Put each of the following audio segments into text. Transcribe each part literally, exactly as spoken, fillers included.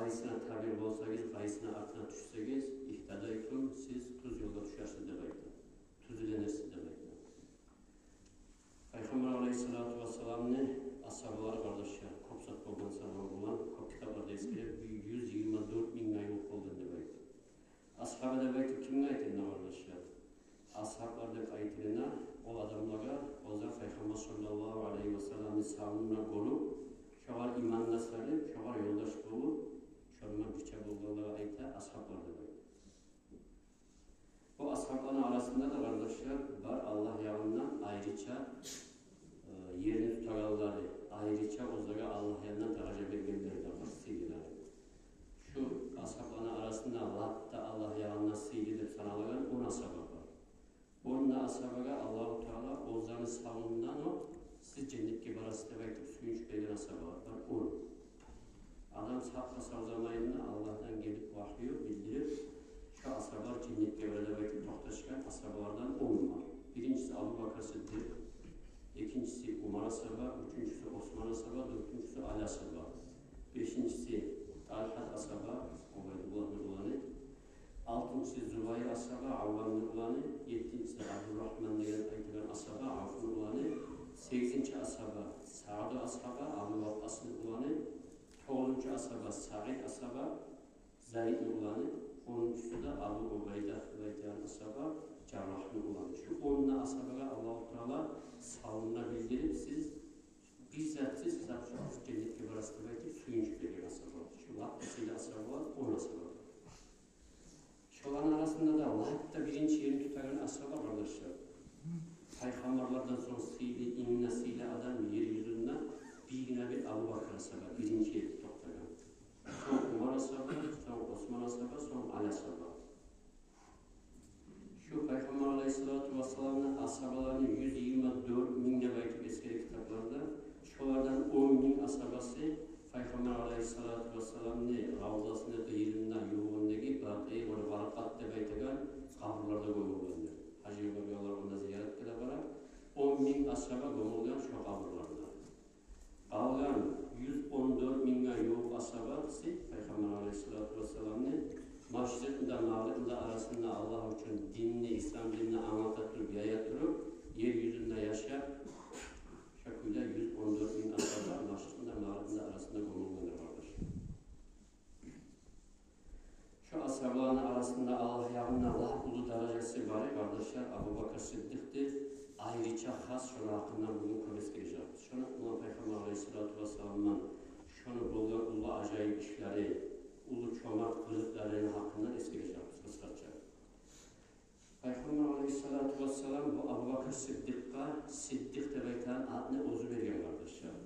Къайсына табиъ болсагъыз, къайсына артына тюшсегиз, ихтадайтум, сиз тюз ёлгъа тюшерсиз деп айта. Тюзленерсиз деп айта. Пайхаммар алайгьиссалату вассаламны асгьабалары, къардашлар, кёп зат болгъан заман булан, кёп китапларда эсгериле, бир юз йигирма дёрт мингге ювукъ болгъан деп айта. Асгьаба деп айтып кимге айта, къардашлар? Асгьаблар деп айтылына о адамлагъа, оьзлер Пайхаммар саллаллагьу алайгьи вассалламны савунда болуп, шогъар иман да салып, шогъар ёлдаш болуп, шондан бирче болгъанлагъа айта, асгьаблар деп айта. Бу асгьабланы арасында да, къардашлар, бар Аллагь ягъындан айрыча, э, ерни тутагъанлары, айрыча оьзлеге Аллагь ягъындан даража бергенлери де бар, сыйлылары. Шу асгьабланы арасында лап да Аллагь ягъындан сыйлы деп саналагъан он асгьаба бар. Он да асгьабагъа Аллагьу Таала оьзлени савундан о, сиз женнетге барасыз деп айтып, сююнч берген асгьабалар бар, он. Адам сагъ-сав заманында Аллагьдан гелип вагью билдирип, шу асгьабалар женнетге бара деп айтып токъташгъан асгьабалардан он бар. Биринчиси Абубакр Сыддыкъ, экинчиси Умар асгьаба, уьчюнчюсю Осман асгьаба, дёртюнчюсю Али асгьаба, бешинчиси Талхат асгьаба, Убайдуллагьны уланы, алтынчысы Зубайр асгьаба, Аввамны уланы, еттинчиси Абдурагьман деген айтылгъан асгьаба, Авфны уланы, сегизинчи асгьаба Саъд асгьаба, Абу Вакъкъасны уланы, тогъузунчу асгьаба Саид асгьаба, Зайдны уланы, онунчусу да Абу Убайда деп айтылгъан асгьаба, Жаррагьны уланы. Шу он да асгьабагъа Аллагьу Таала савунда билдирип, сиз бир затсыз, гьисапсыз женнетге барасыз деп айтып, сююнч берген асгьабалар. Шу лап да сыйлы асгьабалар, он асгьабалар. Шоланы арасында да лап да биринчи ерни тутагъан асгьаба, къардашлар, пайхаммарлардан сонг сыйлы, инг де сыйлы адам ер юзюнде биргине-бир Абубакр асгьаба биринчи ерни тутагъан. Сонг Умар асгьаба, сонг Осман асгьаба, сонг Али асгьаба. Шу Пайхаммар алайгьиссалату вассаламны асгьабаларын юз йигирма дёрт минг деп айтып эсгере китапларда. Шолардан он минг асгьабасы Пайхаммар алайгьиссалату вассаламны равзасыны къыйырында, ювугъундагъы Бакъи вал Гъаркъад деп айтагъан къабурларда гёмюлгендир. Гьажгъа баргъанлар онда зияратгъа да бара. Он минг асгьаба гёмюлген шо къабурларда. Къалгъан юз он дёрт мингге ювукъ асгьабасы Пайхаммар алайгьиссалату вассаламны машрикъ да, магъриб де арасында Аллагь учун динни, ислам динни англата туруп, яя туруп, ер юзюнде яшап, шо кюйде юз он дёрт минг асгьаба машрикъ да, магъриб де арасында гёмюлгендир, къардашлар. Шо асгьабаланы арасында Аллагь ягъында лап уллу даражасы бары, къардашлар, Абубакр Сыддыкъдыр. Айрыча хас шону гьакъында бугюн кёп эсгережекбиз. Шону булан Пайхаммар алайгьиссалату вассаламдан шону болгъан уллу ажайып ишлери, уллу чомарт къылыкъларыны гьакъында эсгережекбиз къысгъача. Пайхаммар алайгьиссалату вассалам бу Абубакр Сыддыкъгъа Сыддыкъ деп айтагъан атны оьзю берген, къардашлар.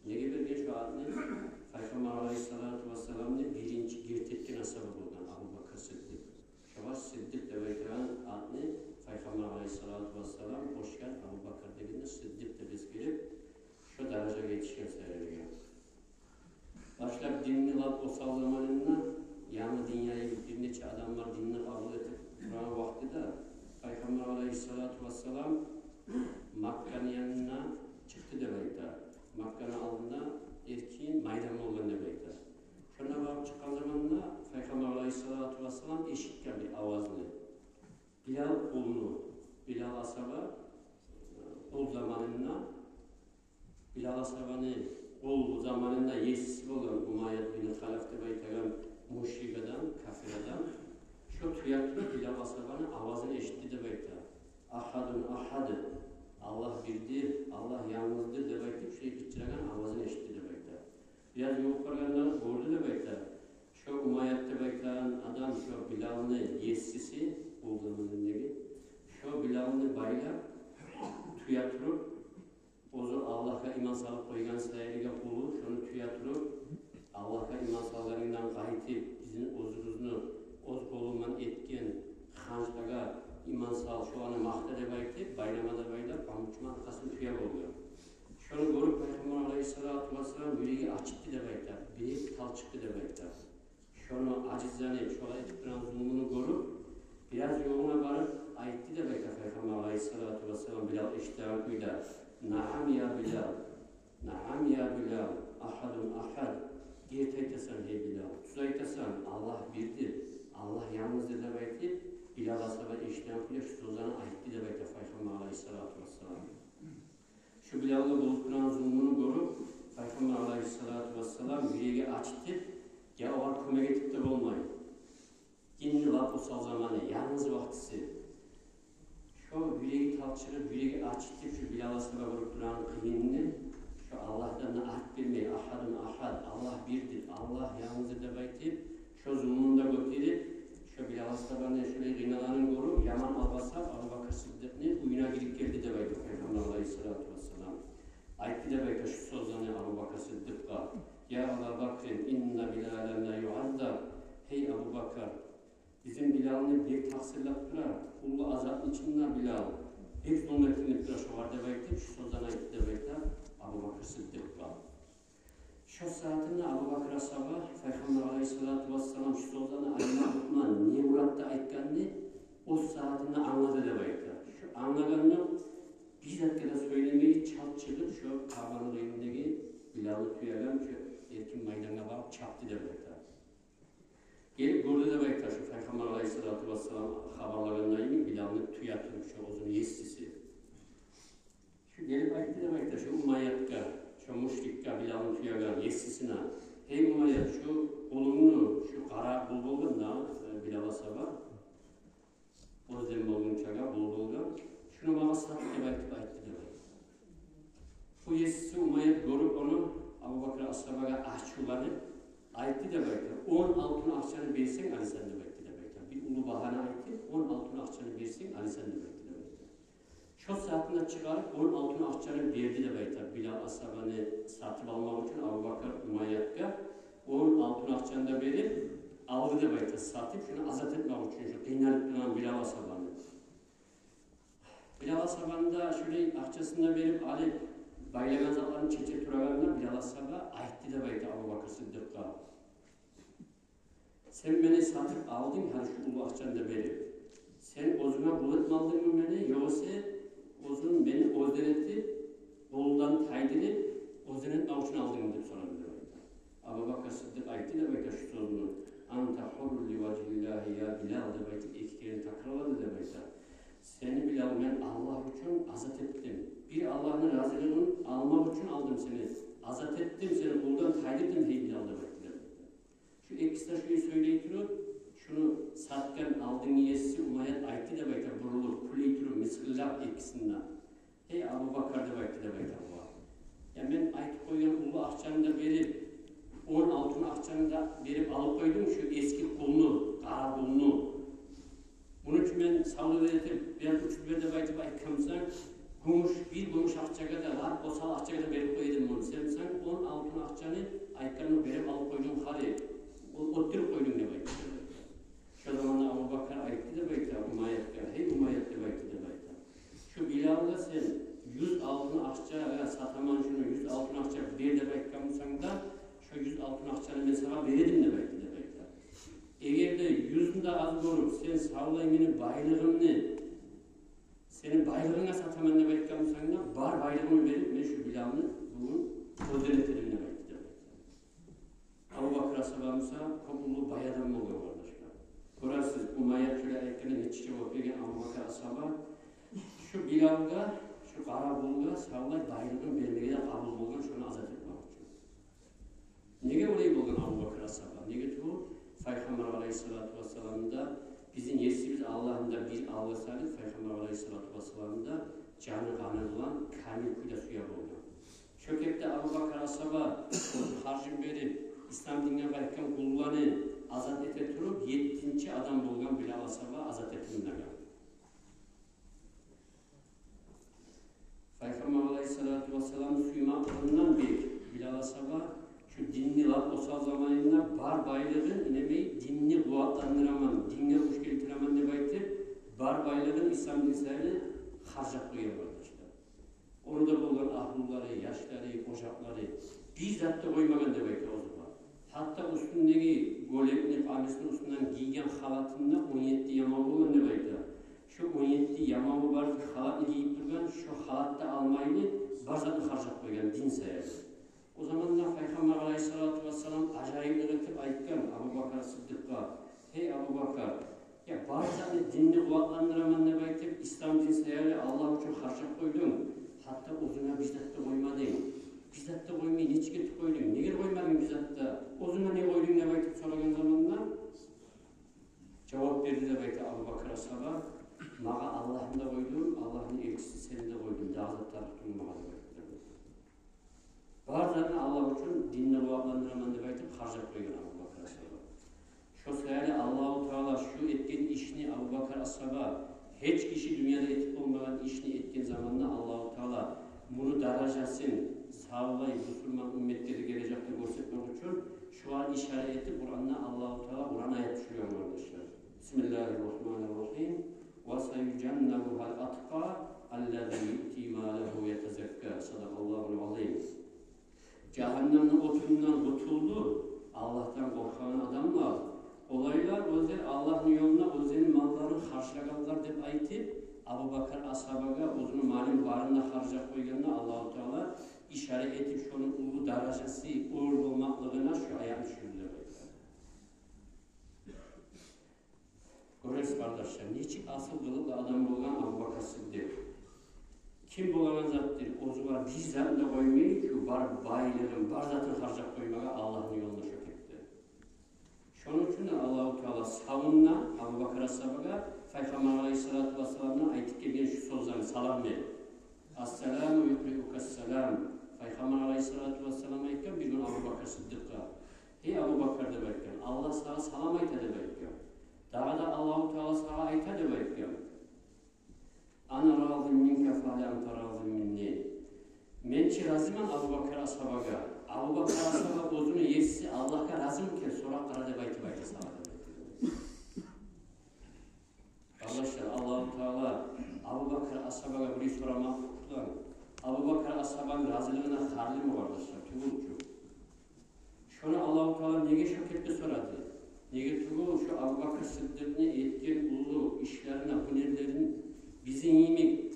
Неге берген шо атны? Пайхаммар алайгьиссалату вассаламны биринчи герти этген асгьаба болгъан Абубакр Сыддыкъ. Шогъар Сыддыкъ деп айтагъан атны Пайхаммар алайгьиссалату вассалам къошгъан, Абубакр дегенде Сыддыкъ деп эсгерип, шо даражагъа етишген саялы. Башлап динни лап осал заманында, янгы дин яйылып, бир нече адамлар динни къабул этип турагъан вакътиде Пайхаммар алайгьиссалату вассалам Макканы янына чыкъды деп айта. Макканы алдында эркин майдан болгъан деп айта. Шонда барып чыкъгъан заманда Пайхаммар алайгьиссалату вассалам эшитген бир авазны. Билал къулну, Билал асгьаба къул заманында, Билал асгьабаны къул заманында есиси болгъан Умайят бин Халаф деп айтагъан мушрик адам, капир адам, шо тюе туруп Билал асгьабаны авазын эшитди деп айта. «Ахадун ахад, Аллагь бирдир, Аллагь янгыздыр» деп айтып, шо къычырагъан авазын эшитди деп айта. Бираз ювукъ баргъанда гёрдю деп айта. Шо Умайят деп айтагъан адам, шо Билалны есиси, къул заманындагъы, шо Билалны байлап, тюе туруп, оьзю Аллагьгъа иман салып къойгъан саялы къулу, шону тюе туруп, «Аллагьгъа иман салгъанынгдан къайтып, бизин оьзюбюзню оьз къолунгдан этген ханжлагъа иман сал, шоланы макъта» деп айтып, байлама да байлап, къамучман аркъасын тюе болгъан. Шону гёрюп, Пайхаммар алайгьиссалату вассалам юреги ачытды деп айта, бек талчыкъды деп айта. Шону ажизлени шолай этип турагъан зулмуну гёрюп, бираз ёлуна барып айтды деп айта Пайхаммар алайгьиссалату вассалам, Билал эшитеген кюйде: «Наам я Билал, наам я Билал, ахадун ахад. Герти айтасан, гьей Билал, тюз айтасан, Аллагь бирдир, Аллагь янгызды деп айтып, Билал асгьаба эшитген кюйде шу сёзлени айтды деп айта Пайхаммар алайгьиссалату вассалам. Шу Билалгъа болуп турагъан зулмуну гёрюп, Пайхаммар алайгьиссалату вассалам юреги ачытып, я огъар кёмек этип де болмай. Динни лап осал заманы, янгыз вакътиси. Шо юреги талчыгъып, юреги ачытып, шу Билал асгьаба гёрюп турагъан къыйынны, шо Аллагьдан да арт бермей, ахадун ахад, Аллагь бирдир, Аллагь янгыздыр деп айтып, шо зулмуну да гётерип, шо Билал асгьабаны шолай къыйналагъанын гёрюп, яман алгъасап, Абубакр Сыддыкъны уьюне гирип гелди деп айта Пайхаммар алайгьиссалату вассалам. Айтды деп айта шу сёзлени Абубакр Сыддыкъгъа: «Я Аба Бакрин, инна Билалан ла юаззаб». Гьей Абубакр, бизин Билалны бек такъсырлап тура, уллу азапны ичинде Билал, бек зулму этилинип тура шогъар деп айтып, шу сёзлени айтды деп айта Абубакр Сыддыкъгъа. Шо сагьатында Абубакр асгьаба Пайхаммар алайгьиссалату вассалам шу сёзлени айтмакъ учун не муратда айтгъанны о сагьатында англады деп айта. Шу англагъанда бир затгъа да сёйлемей, чалт чыгъып, шо Каабаны къырыйындагъы Билалны тюеген шо эркин майдангъа барып чапды деп айта. Гелип гёрдю деп айта, шо Пайхаммар алайгьиссалату вассалам хабарлагъандай, Билалны тюе туруп шо оьзюню есиси. Шо гелип айтды деп айта шо Умайятгъа, шо мушрикге, Билалны тюеген есисине: «Гьей Умайят, шо къулунгну, шо къара къул болгъан да, э, Билал асгьаба, оьзден болгъунчагъа къул болгъан, шуну магъа сат», — деп айтып айтды деп айта. Бу есиси Умайят гёрюп ону, Абубакр асгьабагъа ачувланып, айтды деп айта: «Он алтын акъчаны берсенг, аласан», — деп айтды деп айта. Бир уллу багьаны айтып: «Он алтын акъчаны берсенг, аласан», — деп айтды деп айта. Шо сагьатында чыгъарып, он алтын акъчаны берди деп айта. Билал асгьабаны сатып алмакъ учун Абубакр Умайятгъа он алтын акъчаны да берип алды деп айта. Сатып, шуну азат этмек учун, шо къыйналып турагъан Билал асгьабаны. Билал асгьабаны да шолай акъчасын да берип алып, байлагъан затларын чече турагъанда, Билал асгьаба айтды деп айта Абубакр Сыддыкъгъа: «Сен мени сатып алдынг, гьали шу уллу акъчаны да берип. Сен оьзюнге къул этме алдынгмы мени, ёгъесе оьзюнг мени оьзден этип, къулдан тайдырып, оьзден этмек учун алдынгмы?» — деп сорады деп айта. Абубакр Сыддыкъ айтды деп айта шу сёзню: «Анта хуррун ли важгьиллагьи, я Билал», — деп айтып, эки керен такрарлады деп айта. «Сени, Билал, мен Аллагь учун азат этдим. Бир Аллагьны разилигин алмакъ учун алдым сени. Азат этдим сени, къулдан тайдырдым, гьей Билал», — деп айтды деп айта. Шу экиси де шуну сёйлей туруп, шуну сатгъан алдынгъы еси Умайят айтды деп айта, бурулуп, кюлей туруп, мысгъыллап экисин де: «Гьей Абубакр, — деп айтды деп айта, — огъар, я мен айтып къойгъан уллу акъчаны да берип, он алтын акъчаны да берип алып къойдунг шу эски къулну, къара къулну. Муну учун мен савдагъар этип, бир учуз бер деп айтып айтгъан бусанг, гюмюш, бир гюмюш акъчагъа да, лап осал акъчагъа да берип къоя эдим муну. Сен бусанг он алтын акъчаны айтгъанны берип алып къойдунг гьали, о-, оьттюрюп къойдунг», — деп айтды. Шо заманда Абубакр айтды деп айта Умайятгъа: «Гьей Умайят, — деп айтды деп айта, — шу Билалгъа сен юз алтын акъчагъа сатаман шуну, юз алтын акъча бер деп айтгъан бусанг да, шо юз алтын акъчаны мен сагъа бередим, — деп айтды деп айта. — Эгер де юзню де аз гёрюп, сен савлай мени байлыгъымны, сени байлыгъынга сатаман деп айтгъан бусанг да, бар байлыгъымны берип, мен шу Билалны бугюн оьзден этермен», — деп айтды деп айта. Абубакр асгьаба буса кёп уллу бай адам болгъан, къардашлар. Гёресиз, Умайят шолай айтгъанда нечик жавап берген Абубакр асгьаба. Шу Билалгъа, шу къара къулгъа савлай байлыгъын бермеге де къабул болгъан, шону азат этмек учун. Неге олай болгъан Абубакр асгьаба? Неге тюгюл, Пайхаммар алайгьиссалату вассаламны да, бизин есибиз Аллагьны да бир алгъа салып, Пайхаммар алайгьиссалату вассаламны да жаны-къаны булан камил кюйде сюе болгъан. Шо кепде Абубакр асгьаба оьзю харжын берип, ислам динге къайтгъан къулланы азат эте туруп, еттинчи адам болгъан Билал асгьаба азат этилмеге. Пайхаммар алайгьиссалату вассаламны сюймеклигинден бек Билал асгьаба шу динни лап осал заманында бар байлыгъын, инемей, динни къуватландыраман, динге гюч гелтиремен деп айтып, бар байлыгъын ислам дин саялы харжлап къоя, къардашлар. Ону да болгъан агьлюлери, яшлары, ожакълары, бир зат да къоймагъан деп айта оьзюне. Гьатта уьстюндеги гёлекни, къамисни уьстюнден гийген халатында он етти ямаву болгъан деп айта. Шо он етти ямаву бар халатны гийип тургъан, шо халатны да алмайлы, бар затны харжлап къойгъан дин саялы. О заманда Пайхаммар алайгьиссалату вассалам ажайыплыкъ этип айтгъан Абубакар Сыддыкъгъа: «Гьей Абубакар, я бар затны динни къуватландыраман деп айтып, ислам дин саялы Аллагь учун харжлап къойдунг. Гьатта оьзюнге бир зат да къоймадынг. Бир зат да къоймай нечик этип къойдунг? Неге къоймадынг бир зат да? Оьзюнге не къойдунг?» — деп айтып сорагъан заманда, жавап берди деп айта Абубакар асгьаба: «Магъа Аллагьны да къойдум, Аллагьны элчисин де къойдум, дагъы зат тарыкъ тюгюл магъа», — деп айтды. Бар затны Аллагь учун, динни къуватландыраман деп айтып, харжлап къойгъан Абубакар асгьаба. Шо саялы Аллагьу Таала шу этген ишни Абубакар асгьаба, гьеч киши дюньяда этип болмагъан ишни этген заманда Аллагьу Таала муну даражасын савлай бусурман умметге де гележекде гёрсетмек учун шугъар ишара этип, Къуранда Аллагьу Таала Къуран аят тюшюрген, къардашлар. Бисмиллагьир рагьманир рагьим. «Ва саюжаннабугьал аткъа аллази юъти малагьу ятазакка». Садакъаллагьул азим. Жагьаннамны отундан къутулду Аллагьдан къоркъагъан адамлар. Олайлар оьзлер Аллагьны ёлуна оьзлени малларын харжлагъанлар деп айтып, Абубакар асгьабагъа, оьзюню малын барын да харжлап къойгъангъа Аллагьу Таала ишара этип, шону уллу даражасы оьр болмакълыгъына шу аятны тюшюрдю деп айта. Гёресиз, къардашлар, нечик асил къылыкълы адам болгъан Абубакар Сыддыкъ. Ким болагъан затдыр, оьзю бар бир затын да къоймай, шу бар байлыгъын, бар затын харжлап къоймагъа Аллагьны ёлуна шо кепде. Шону учун да Аллагьу Таала савунда Абубакар асгьабагъа Пайхаммар алайгьиссалату вассаламдан айтып гелген шу сёзлени, салам берип: «Ассаламу юкърикъукассалам». Пайхаммар алайгьиссалату вассалам айтгъан бир гюн Абубакар Сыддыкъгъа: «Гьей Абубакар, — деп айтгъан, — Аллагь сагъа салам айта», — деп айтгъан. Дагъы да Аллагьу Таала сагъа айта деп айтгъан: «Ана разин минка фагьал анта разин минни». Мен чи разиман Абубакар асгьабагъа. Абубакар асгьаба оьзюню есиси Аллагьгъа разимикен, сорап къара деп айтып айта сагъа деп айтгъан. Къардашлар, Аллагьу Таала Абубакар асгьабагъа бир сорамакълыкъ тутгъан. Абубакар асгьабаны разилигине харлиму, къардашлар? Тюгюл чю. Шону Аллагьу Таала неге шо кепде сорады? Неге тюгюл, шо Абубакар Сыддыкъны этген уллу ишлерин, гьюнерлерин бизин йимик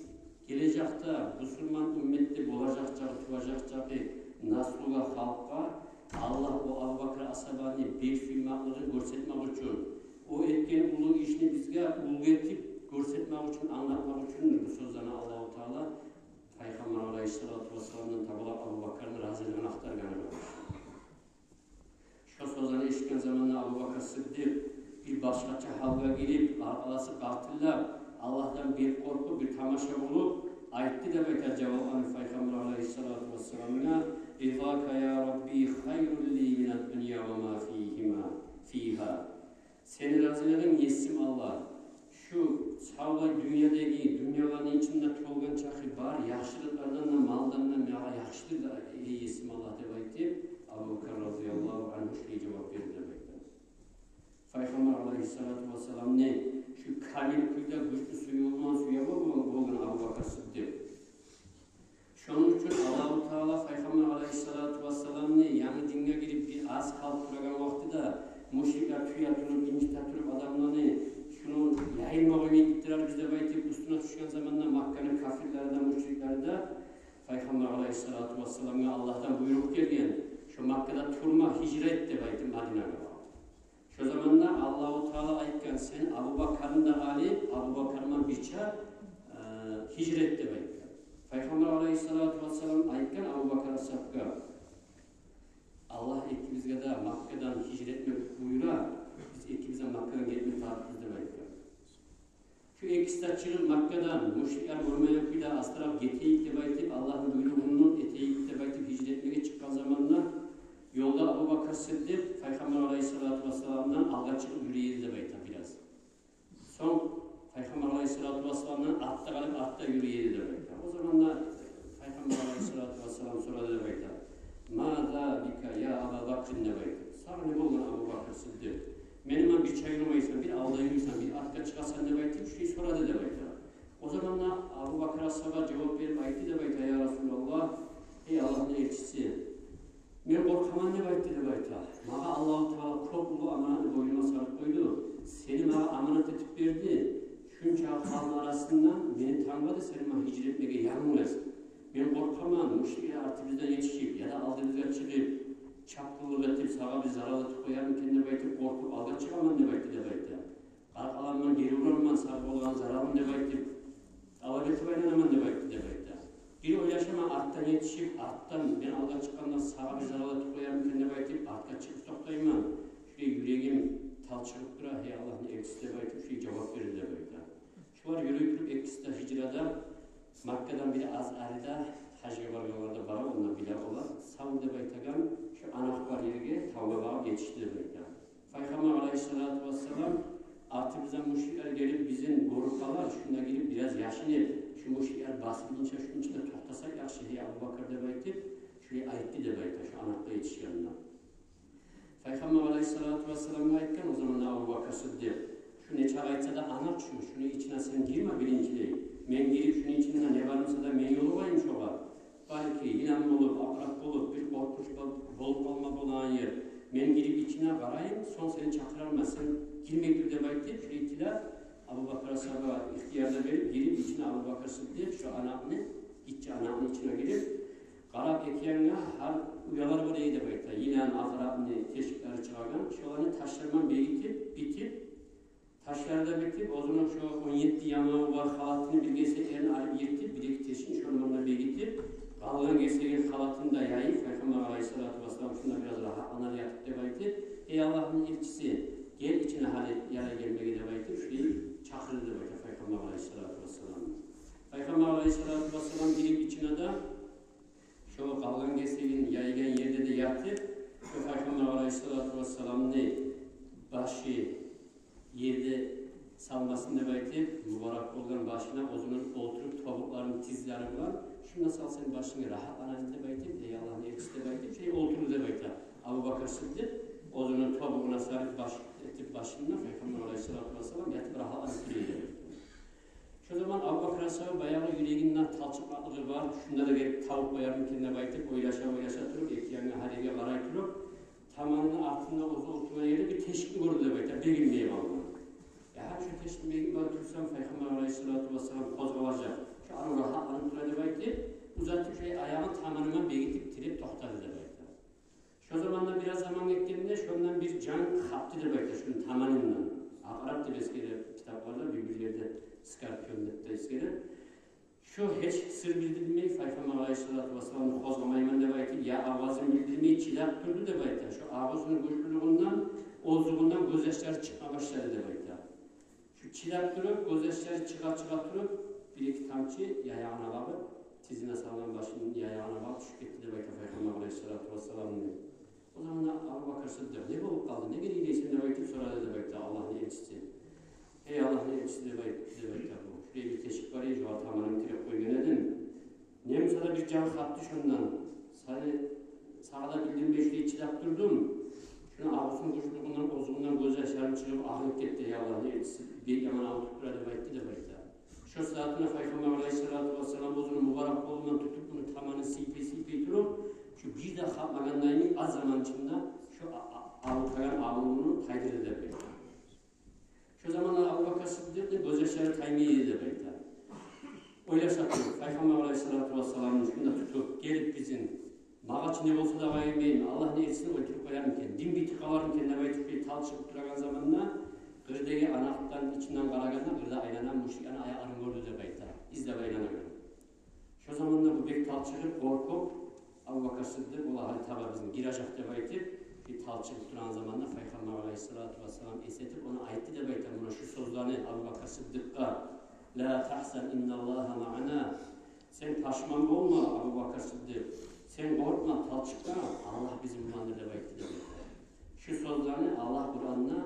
гележекде бусурман умметде болажакъ чакъы, туважакъ чакъы наслугъа, халкъгъа Аллагь о Абубакар асгьабаны бек сюймеклигин гёрсетмек учун, о этген уллу ишни бизге уьлгю этип гёрсетмек учун, англатмакъ учундур бу сёзлени Аллагьу Таала Пайхаммар алайгьиссалату вассаламдан таба Абубакарны разилигин ахтаргъаны. Шо сёзлени эшитген заманда Абубакар Сыддыкъ бир башгъача гьалгъа гирип, аркъаласы къартыллап, Аллагьдан бир къоркъуп, бир тамаша болуп айтды деп айта жавабын Пайхаммар алайгьиссалату вассаламгъа: «Ризака я Рабби хайрун ли минад дунья ва ма фигьима, фигьа». Сени разилигинг, есим Аллагь, шу савлай дюньядагъы, дюньяланы ичинде толгъан чакъы бар яхшылыкълардан да, малдан да магъа яхшыдыр да, эй есим Аллагь, деп айтып, Абубакар разияллагьу ангьу шулай жавап берди деп айта. Пайхаммар алайгьиссалату вассаламны шу камил кюйде гючлю сюювюнден сюе болгъан Абубакар Сыддыкъ. Шону учун Аллагьу Таала Пайхаммар алайгьиссалату вассаламны янгы динге гирип бир аз къалып турагъан вакътиде, мушриклер тюе туруп, инжите туруп адамланы, шуну яйылма къоймай гетдирербиз деп айтып, уьстюне тюшген заманда Макканы капирлери де, мушриклери де Пайхаммар алайгьиссалату вассаламгъа Аллагьдан буйрукъ гелген, шо Маккада турма, гьижра эт деп айтып, Мадинагъа бар. Шо заманда Аллагьу Таала айтгъан: «Сен Абубакарны да алып, Абубакарман бирче, э, гьижра эт», — деп айтгъан. Пайхаммар алайгьиссалату вассалам айтгъан Абубакар асгьабгъа: «Аллагь экибизге де Маккадан гьижра этмек буюра, биз экибиз де Маккадан гетме тарыкъбыз», — деп айтгъан. Шу экиси де чыгъып Маккадан, мушриклер гёрмейген кюйде, астаракъ гетейик деп айтып, Аллагьны буйругъундан этейик деп айтып, гьижра этмеге чыкъгъан заманда, ёлда Абубакар Сыддыкъ Пайхаммар алайгьиссалату вассаламдан алгъа чыгъып юрюй эди деп айта бираз. Сонг Пайхаммар алайгьиссалату вассаламдан артда къалып, артда юрюй эди деп айта. О заманда Пайхаммар алайгьиссалату вассалам сорады деп айта: «Ма за бика я Аба Бакрин?» — деп айта. «Сагъа не болгъан, Абубакар Сыддыкъ? Мени ман бирче юрюмейсен, бир алда юрюйсен, бир артгъа чыгъасан?» — деп айтып, шулай сорады деп айта. О заманда Абубакар асгьаба жавап берип айтды деп айта: «Я Расулаллагь, эй Аллагьны элчиси, мен къоркъаман, — деп айтды деп айта. — Магъа Аллагьу Таала кёп уллу аманатны бойнума салып къойду. Сени магъа аманат этип берди. Шунча халкъны арасындан мени тангады сени ман гьижра этмеге янгыз. Мен къоркъаман, мушриклер артыбыздан етишип яда алдыбызгъа чыгъып, чапкъынлыкъ этип, сагъа бир зарал этип къоярмы экен деп айтып къоркъуп алгъа чыгъаман деп айтды деп айта. Къаркъаламан, гери урарман сагъа болгъан заралын деп айтып, талап этип айланаман деп айтды деп айта. Бир ойлашаман, артдан етишип, артдан мен алгъа чыкъгъанда сагъа бир зарал этип къоярмы экен деп айтып, артгъа чыгъып токътайман. Шулай юрегим талчыгъып тура, гьей Аллагьны элчиси деп айтып, шулай жавап берди деп айта. Шолар юрюй туруп, экиси де гьижрада, Маккадан бир аз арыда гьажгъа баргъанлар да бара, онда биле олар. Савр деп айтагъан шу анакъ бар ерге тавгъа багъып етишди деп айта. Пайхаммар алайгьиссалату вассалам: «Артыбыздан мушриклер гелип, бизин гёрюп къалар, шунда гирип бираз яшынып, шу мушриклер басылгъынча шуну ичинде токътасакъ яхшы, гьей Абубакар», — деп айтып, шулай айтды деп айта шу анакъгъа етишгенде. Пайхаммар алайгьиссалату вассаламгъа айтгъан о заманда Абубакар Сыддыкъ: «Шу нечакъы айтса да анакъ шу, шуну ичине сен гирме биринчилей. Мен гирип, шуну ичинде не бар буса да мен ёлугъайым шогъар. Балики, йылан болуп, акърап болуп, бир къоркъунч бол-, болуп къалма болагъан ер. Мен гирип ичине къарайым, сонг сени чакъырарман, сен гирмей тур», — деп айтып, шулай тилеп, Абубакар асгьабагъа ихтияр да берип, гирип ичине Абубакар Сыддыкъ шу анакъны, гиччи анакъны ичине гирип, къарап, эки янгъа гьар уялар бар эди деп айта, йылан, акърапны тешиклери чыгъагъан. Шоланы ташларман бегитип, битип, ташлары да битип, оьзюню шо он етти янгаву бар халатыны бир гесеклерин алып йыртып, бир-эки тешин шону мунда бегитип, къалгъан гесегин халатын да яйып, Пайхаммар алайгьиссалату вассалам шунда бираз рагьатланар ятып деп айтып, «Гьей Аллагьны элчиси, гел ичине гьали, ярай гелмеге», — деп айтып, шулай чакъырды деп айта Пайхаммар алайгьиссалату вассалам. Пайхаммар алайгьиссалату вассалам гирип ичине де, шо къалгъан гесегин яйгъан ерде де ятып, шо Пайхаммар алайгьиссалату вассаламны башы ерде салмасын деп айтып, мубарак болгъан башына оьзюню олтуруп, тобукъларын тизлери булан, шунда сал сен башынгны, рагьатланайым деп айтып, «Гьей Аллагьны элчиси», — деп айтып, шулай олтурду деп айта. Абубакар Сыддыкъ оьзюню тобугъуна сарып баш этип башын, Пайхаммар алайгьиссалату вассалам ятып рагьатланып тура эди. Шо заман Абубакар асгьаба баягъы юрегинде талчыкъмакълыгъы бар, шунда да гелип табып къоярмы экен деп айтып, ойлаша-ойлаша туруп, эки янгъа гьар ерге къарай туруп, таманны артында оьзю олтургъан ерде бир тешикни гёрдю деп айта, бегинмей къалды. «Я, гьали шу тешикни бегитмей турсам, Пайхаммар алайгьиссалату вассалам къозгъалажакъ. Шу арив рагьатланып тура», — деп айтып, узатып, шо аягъын таманына бегитип, тиреп токътады деп айта. Шо заманда бираз заман гетгенде, шондан бир жан хапды деп айта шуну таманындан. Акърап деп эсгере китапларда, бир-бир ерде скорпион деп де эсгере. Шо гьеч сыр билдирмей, Пайхаммар алайгьиссалату вассаламны къозгъамайман деп айтып, я авазын билдирмей чыдап турду деп айта. Шо авазыны гючлюлюгюнден, озугъундан гёзьяшлары чыкъма башлады деп айта. Шу чыдап туруп, гёзьяшлары чыгъа-чыгъа туруп, бир-эки тамчы яягъына багъып, тизине салгъан башын яягъына багъып тюшюп гетди деп айта Пайхаммар алайгьиссалату вассаламны. О заманда Абубакар Сыддыкъ: «Не болуп къалды, неге йыгъылайсан?» — деп айтып сорады деп айта Аллагьны элчиси. «Гьей Аллагьны элчиси, — деп айт-, деп айта бу, — шулай бир тешик бар эди, шогъар таманымны тиреп къойгъан эдим. Не буса да бир жан хапды шондан. Сагъа, сагъа да билдирмей шулай чыдап турдум. Шуну авазыны гючлюлюгюнден, озугъундан гёзьяшларым чыгъып агъып гетди, гьей Аллагьны элчиси, бек яман авуртуп тура», — деп айтды деп айта. Шо сагьатына Пайхаммар алайгьиссалату вассалам оьзюню мубарак къолундан тутуп, муну таманын сыйпай-сыйпай туруп, шу бир де хапмагъандай аз заман ичинде шу а-, а-, авуртагъан аврувну тайдырды деп айта. Шо заманда Абубакар Сыддыкъны гёзьяшлары таймай эди деп айта. Ойлаша туруп, Пайхаммар алайгьиссалату вассаламны шунда тутуп, гелип бизин, магъа чы не болса да къайырмайман, Аллагьны элчисин оьлтюрюп къоярмы экен, дин битип къалармы экен деп айтып, бир талчыгъып турагъан заманда, къырдагъы анакъдан ичинден къарагъанда, къырда айланагъан мушриклени аякъларын гёрдю деп айта, излеп айланагъан. Шо заманда бу бек талчыгъып, къоркъуп, Абубакар Сыддыкъ: «Олар гьали таба бизин гирежек», — деп айтып, бир талчыгъып турагъан заманда Пайхаммар алайгьиссалату вассалам эс этип, ону айтды деп айта муна шу сёзлени Абубакар Сыддыкъгъа: «Ла тагьзан, инналлагьа маъана». «Сен пашман болма, Абубакар Сыддыкъ, сен къоркъма, талчыкъма, Аллагь бизин буландыр», — деп айтды деп айта. Шу сёзлени Аллагь Къуранда,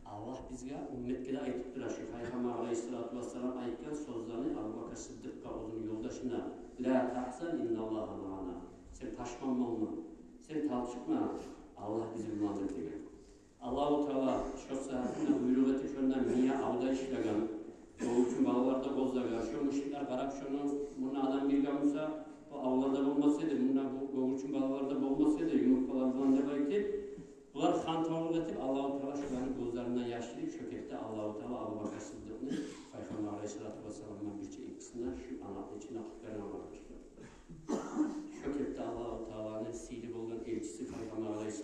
Аллагь бизге, умметге де айтып тура, шу Пайхаммар алайгьиссалату вассалам айтгъан сёзлени Абубакар Сыддыкъгъа, оьзюню ёлдашына: «Ла тагьзан, инналлагьа маъана». «Сен пашман болма, сен талчыкъма, Аллагь бизин буландыр», — деген. Аллагьу Таала шо сагьатында буйрукъ этип, шонда мия авда ишлеген, гёгюрчюн балалар да къозгъагъан, шо мушриклер къарап шону, мунда адам гирген буса, бу авлар да болмас эди, мунда бу гёгюрчюн балалар да болмас эди, юмурткалар булан деп айтып, булар хантавлукъ этип, Аллагьу Таала шоланы гёзлеринден яш сюрюп, шо кепде Аллагьу Таала Абубакар Сыддыкъны Пайхаммар алайгьиссалату вассаламдан бирче экисин де шу анакъны ичинде къутгъаргъан, къардашлар. Шо кепде Аллагьу Тааланы сыйлы болгъан элчиси Пайхаммар алайгьиссалату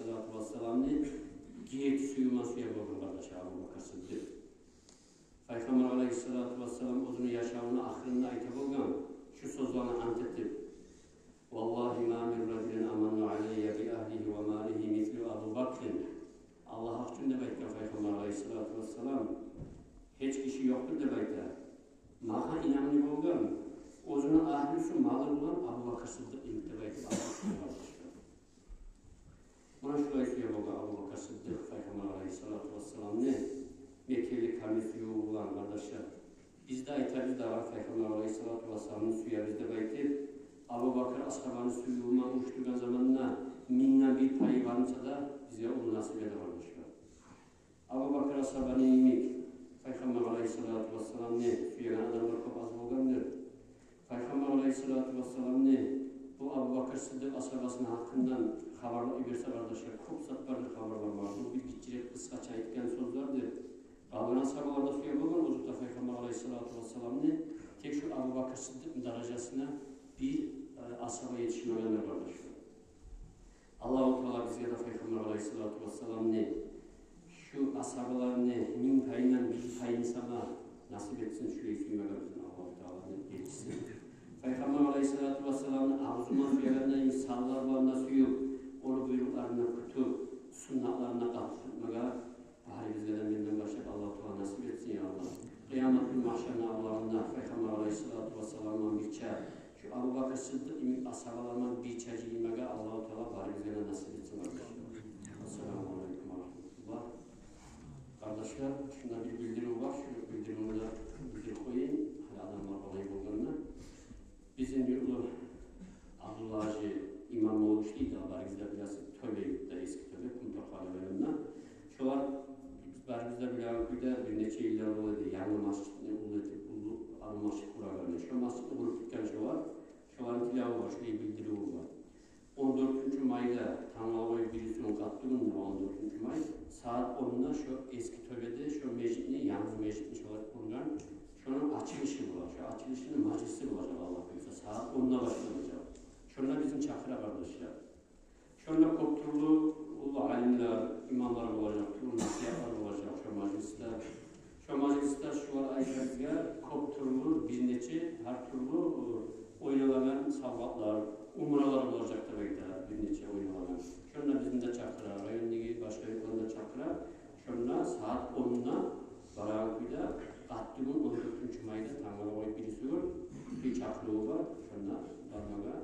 Сыддыкъ йимик деп айтып, Абу Бакр Сыддыкъ. Муна шулай сюе болгъан Абу Бакр Сыддыкъ Пайхаммар алайгьиссалату вассаламны, мекенли камил сюювю булан, къардашлар. Биз де айтабыз дагъы, Пайхаммар алайгьиссалату вассаламны сюебиз деп айтып, Абу Бакр асгьабаны сюювю булан урушдургъан заманда мингден бир пайы бар буса да, бизге ону насип эте, къардашлар. Абу Бакр асгьабаны йимик Пайхаммар алайгьиссалату вассаламны сюеген адамлар кёп аз болгъандыр. Пайхаммар алайгьиссалату вассаламны бу Абу Бакр Сыддыкъ асгьабасыны гьакъындан хабарлап йиберсе, къардашлар, кёп зат бардыр хабарлап. Бу бир гиччирек къысгъача айтгъан сёзлердир. Къалгъан асгьабалар да сюе болгъан, озокъда, Пайхаммар алайгьиссалату вассаламны, тек шу Абу Бакр Сыддыкъны даражасына бир, э, асгьаба етишмегендир, къардашлар. Аллагьу Таала бизге де Пайхаммар алайгьиссалату вассаламны шу асгьабаларыны минг пайындан бир пайын сама насип этсин, шулай сюймеге бизин Аллагьу Таала насип этсин. Пайхаммар алайгьиссалату вассаламны авзу булан сюегендей, санлар булан да сююп, ону буйрукъларын да кютюп, суннатларын да къатты тутмагъа барыбызгъа да менден башлап Аллагьу Таала насип этсин, я Аллагь. Къыямат гюн магьшарны авлакъында Пайхаммар алайгьиссалату вассалам булан бирче, шу Абу Бакр Сыддыкъ йимик асгьабалар булан бирче жыйылмагъа Аллагьу Таала барыбызгъа да насип этсин, къардашлар. Ассаламу алайкум ва рагьматуллагь. Къардашлар, шунда бир билдирив бар, шу билдиривню де билдирип къояйым, гьали адамлар къолай болгъанда. Бизин юртлу Абдулла-гьажи имам болуп ишлейди, барыгъыз да билесиз, Тёбе юртда, Эски Тёбе, Кумторханы районунда. Шолар, барыгъыз да билеген кюйде, бир нече йыллар бола эди, янгы межитни уллу этип, уллу, уллу межит къурагъаны. Шо межитни къуруп битген шолар, шоланы тилеви бар, шолай билдириви бар. Он дёртюнчю майда, тангала къоюп бирисигюн, къатты гюн, он дёртюнчю май, сагьат онда шо Эски Тёбеде шо межитни, янгы межитни шолар къургъан, шону ачылышы бола, шо ачылышыны мажлиси болажакъ, Аллагь буюрса, сагьат онда башланажакъ. Шонда бизин чакъыра, къардашлар. Шонда кёп тюрлю уллу алимлер, имамлар болажакъ, тюрлю насигьатлар болажакъ шо мажлисде. Шо мажлисде шолар айта бизге кёп тюрлю, бир нече, гьар тюрлю, э, ойналагъан савгъатлар, умралар болажакъ деп айта, бир нече ойналагъан. Шонда бизин де чакъыра, райондагъы башгъа юртланы да чакъыра. Шонда сагьат онда барагъан кюйде, къатты гюн, он дёртюнчю майда, тангала къоюп бирисигюн, бир чакъырыву бар, шонда бармагъа